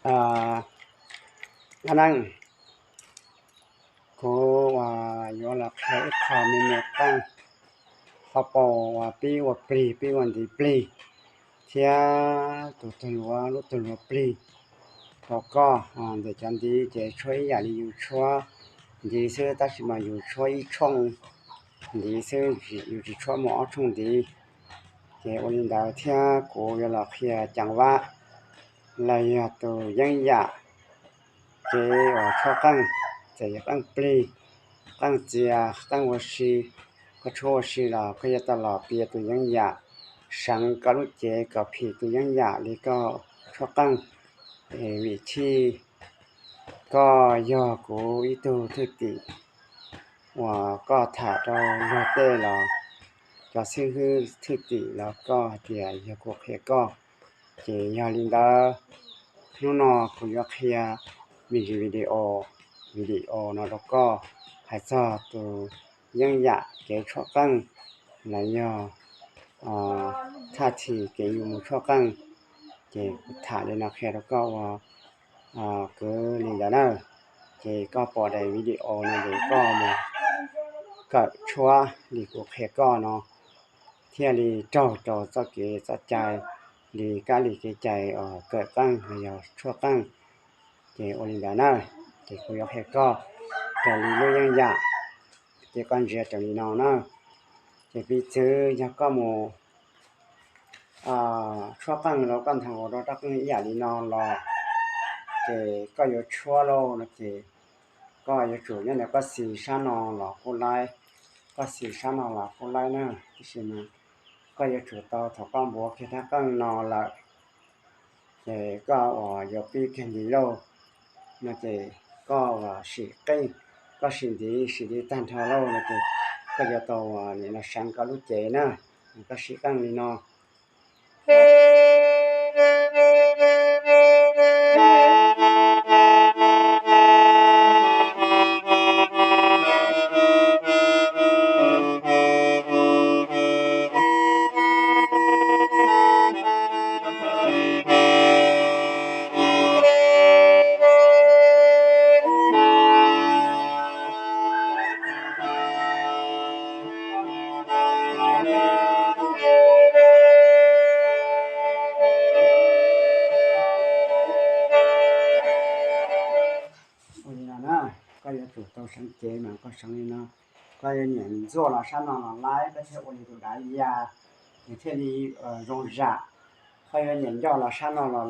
Dab neeg, kuv uas yuav los qhia ib qho me me qeej, qhov paus uas pib ua plig, pib ua ntiv plig, thiab tus tug luav, lub tug luav plig rau koj. Ntawm cov ntiv ces tshuab ib yam li yus tshuab ntiv xwb, tab sis mas yus tshuab ib tshooj ntiv xwb, yus tsis tshuab muaj ob tshooj ntiv. Ces ua li ntawd thiab kuv yuav los qhia ceev vab los yog tus yeeb yam kev uas tshuab qeej, txawm yog qeej plig, qeej txias, qeej ua si, koj tshuab ua si los koj yuav tau los piav tus yeeb yam, seev koj lub cev kom phim tus yeeb yam li koj tshuab qeej. Vim chij koj yog kuv ib tug thwj tim uas koj tham rau luag tej los cov xib hwb thwj tim los koj hais tias yog kuv qhia koj. Ces yog li ntawd, hnub no kuv yuav qhia me ntsis video, video no rau koj hais txog tus yeeb yam kev tshuab qeej los yog thaj thim kev yus mus tshuab qeej. Ces kuv tham li no qhia rau koj ua kwv li ntawd na. Ces koj pom daim video no ces koj mus kawm tshuab li kuv qhia koj no, thiaj li raug rau txoj kev txoj cai li kab li kev cai kawm qeej los yog tshuab qeej. Ces ua li ntawd na, ces kuv yuav qhia koj raws li lub yeeb yam, ces koj ntsia raws li no na. Ces piv txwv yog koj mus tshuab qeej los koj ntheev ua rau rab qeej ib yam li no los, ces koj yuav tshuab lauj no ces koj yuav tsum nyob ntawm koj xis sab no los kuj laib, koj xis sab no los kuj laib na. Tiam sis mas koj yuav tsum tau thaum koj npuav kiag rab qeej no lawm, ces koj uas yuav pib kiag ntiv lauj no ces koj uas sim qeej, koj sim ntiv, sim ntiv tag nrho lauj no ces koj yuav tau uas nim no seev koj lub cev na, koj sim qeej li no. Ua li no na, koj yuav tsum tau seev cev mas koj seev li no. Koj yuav niam ntxuaj los sab no los laib, koj thiaj ua li tus dav ya, nws thiaj li zoo zam. Koj yuav niam ncoj los sab no los